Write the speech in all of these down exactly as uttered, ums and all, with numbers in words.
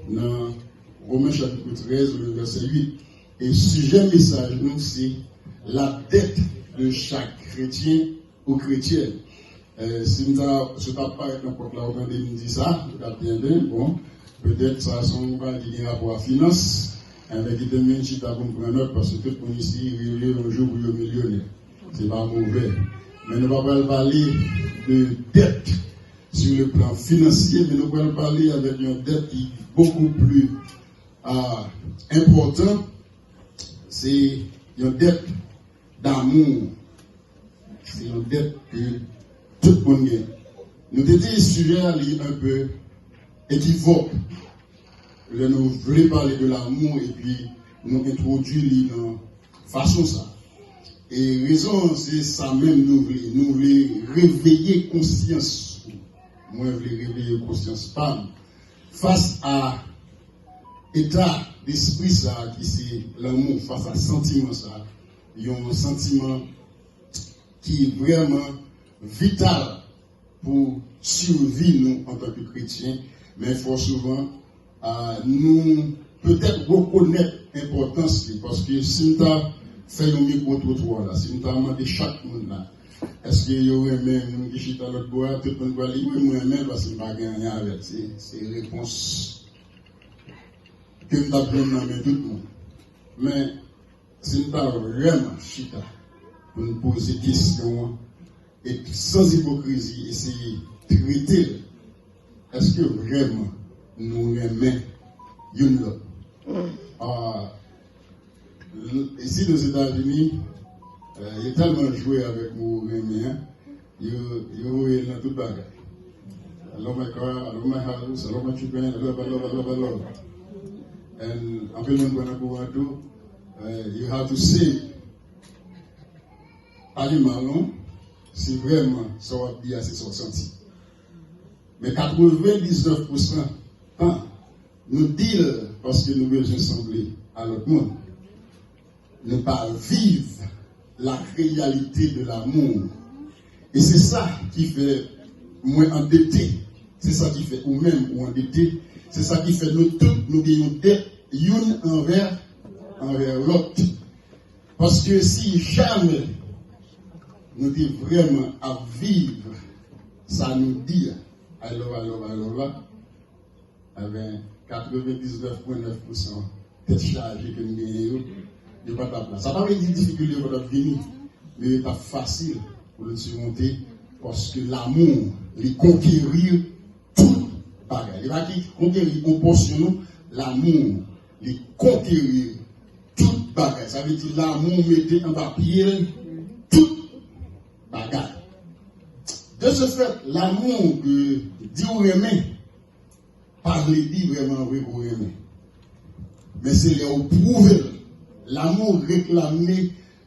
Nan Women chapit trèz, vèsè uit. E sijè mesaj nou se la dette de chaque chrétien ou chrétienne. Eh, si m ta, si w t ap parèt nan pòt la, ou tande m di sa, ou t ap tande, bon, petèt sa se yon bagay ki gen rapò a finans, enben kite m vin chita pou m pran nòt, paske tout moun isi rive yon jou pou yo milyonè. Se pa movè. Men nou pa pral pale de dèt sur le plan financier, men nou pral pale avèk yon dèt ki beaucoup plus, ah, enpòtan. Se yon dèt damou. Se yon dèt ke tout moun gen. Nou te di sijè a li un peu ekivòk. Lè nou vle pale de l'amour epi nou entwodui li nan fason sa. E rezon an se sa menm nou vle. Nou vle reveye konsyans ou. Mwen vle reveye konsyans pa m fas a eta despri sa ki se lanmou, fas a santiman sa, yon santiman ki vrèman vital pou sivi nou antanke kretyen, men fò souvan, ah, nou petèt rekonèt enpòtans li, paske si m ta fè yon mikwo twotwa la, si m ta mande chak moun la, èske yo renmen moun ki chita lòt bò a, tout moun pral di, "Wi, mwen renmen l, paske m pa gen anyen avè l." Se, se repons ke m t ap jwenn nan men tout moun. Men, si n ta vrèman chita pou n poze kesyon an, e san ipokrizi eseye trete l, èske vrèman nou renmen youn lòt? Ah, l- ici aux États-Unis, euh, yo tèlman jwe avèk mo renmen an, yo, yo voye l nan tout bagay. I love my car, I love my house, I love my children, I love, I love, I love, I love. And anpil moun pran nan kouran tou, eh, you have to say, pa gen mal non, se vrèman sa w ap di a, se sa w santi. Men katrevendiznèf pousan tan, nou di l paske nou bezwen sanble a lòt moun. Nou pa viv la réalité de l'amour. E se sa ki fè mwen andete. Se sa ki fè ou menm ou andete. Se sa ki fè nou tout nou gen yon dèt youn anvè, anvè lòt. Paske si jamè nou te vrèman ap viv sa nou di a, I love, I love, I love la, Enben, katrevendiznèf pwen nèf pousan tèt chaje ke n genyen yo, yo pa t ap la. Sa pa vle di difikilte yo pa t ap vini, men yo t ap fasil pou nou simonte, paske lanmou, li konkeri tout bagay. Li pa ki konkeri yon pòsyon, non. Lanmou, li konkeri tout bagay. Sa vle di lanmou mete anba pye l tout bagay. De ce fait, lanmou ke di w renmen, pa vle di vrèman vre pou renmen. Men se lè ou pwouve l. Lanmou reklame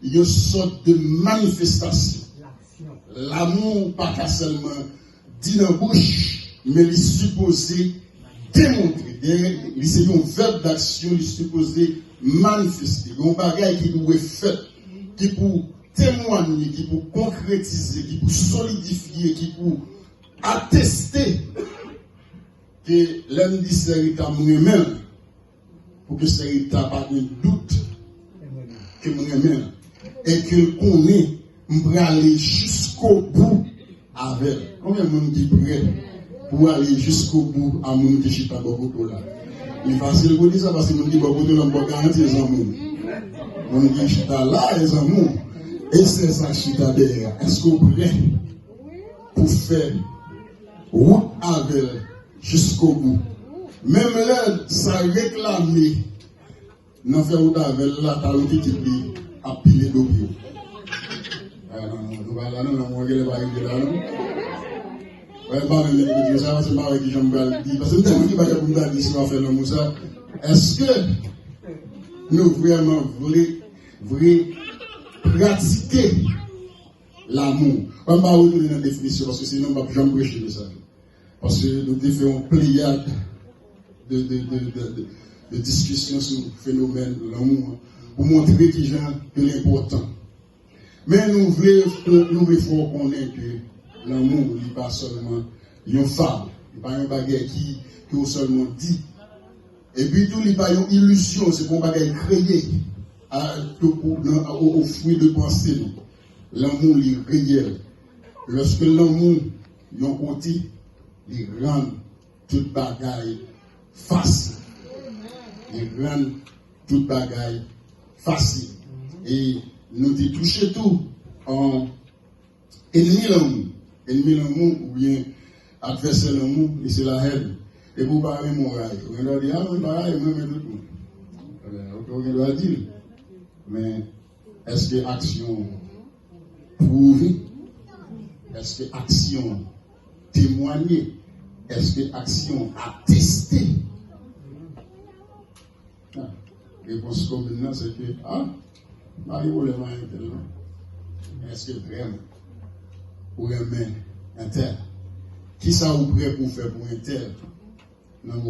yon sòt de manifestasyon. Lanmou pa ka sèlman di nan bouch, men li sipoze demontre. Li se yon vèb daksyon, li sipoze manifeste. Yon bagay ki dwe fèt, ki pou temwanye, ki pou konkretize, ki pou solidifye, ki pou ateste ke lè m di sè Rita m renmen l, pou ke sè Rita pa gen dout ke m renmen l, e ke l konnen m prale jiskobou avè l. Konbyen moun ki prè pou ale jiskobou a moun ki chita bò kote w la? Li fasil pou di sa, paske moun ki bò kote w la, m ba w garanti, e zanmi w. Moun ki chita la, e zanmi w. E sè sa k chita dèyè a, èske w prè pou fè wout avè l jiskobou? Menm lè sa reklame nan fè wout avè l la, talon kikit li ap pile do pye w. Ah, non, non, nou pa la, non, lanmou an genlè pa rive la, non. Wè, m pa menm mèt di sa, paske m pa wè kijan m pral di, paske m tèlman gen bagay pou m ta di sou afè lanmou sa. Èske nou vrèman vle, vre pratike lanmou? Wè, m pa retounen nan definisyon, paske sinon m p ap janm preche mesaj la. Paske nou te fè yon pleyad de, de, de, de, de, de diskisyon sou fenomèn lanmou an, pou montre kijan ke l enpòtan. Men nou vle, nou vle fè w konnen ke lanmou, li pa sèlman yon fab, li pa yon bagay ki, ke w sèlman di. Epi tou, li pa yon ilizyon, se pa yon bagay kreye. A, tou pou, nan, o, o fwi de panse nou. Lanmou, li reyèl. Lòske lanmou, yon kote, li rann tout bagay fasil. Li rann tout bagay fasil. E nou te touche tou an Enmi lanmou. Enmi lanmou oubyen advèsè lanmou, li se lahèn. Epi ou pa renmen yon ray. Ou gen dwa di, a, mwen pa ray, mwen renmen tout moun. Ebyen, ok, ou gen dwa di l. Men, èske aksyon pwouve? Èske aksyon temwanye? Èske aksyon ateste? Repons komin nan se ke, a, m pa gen pwoblèm ak entèl non. Men èske vrèman ou renmen entèl? Kisa ou prè pou w fè pou entèl nan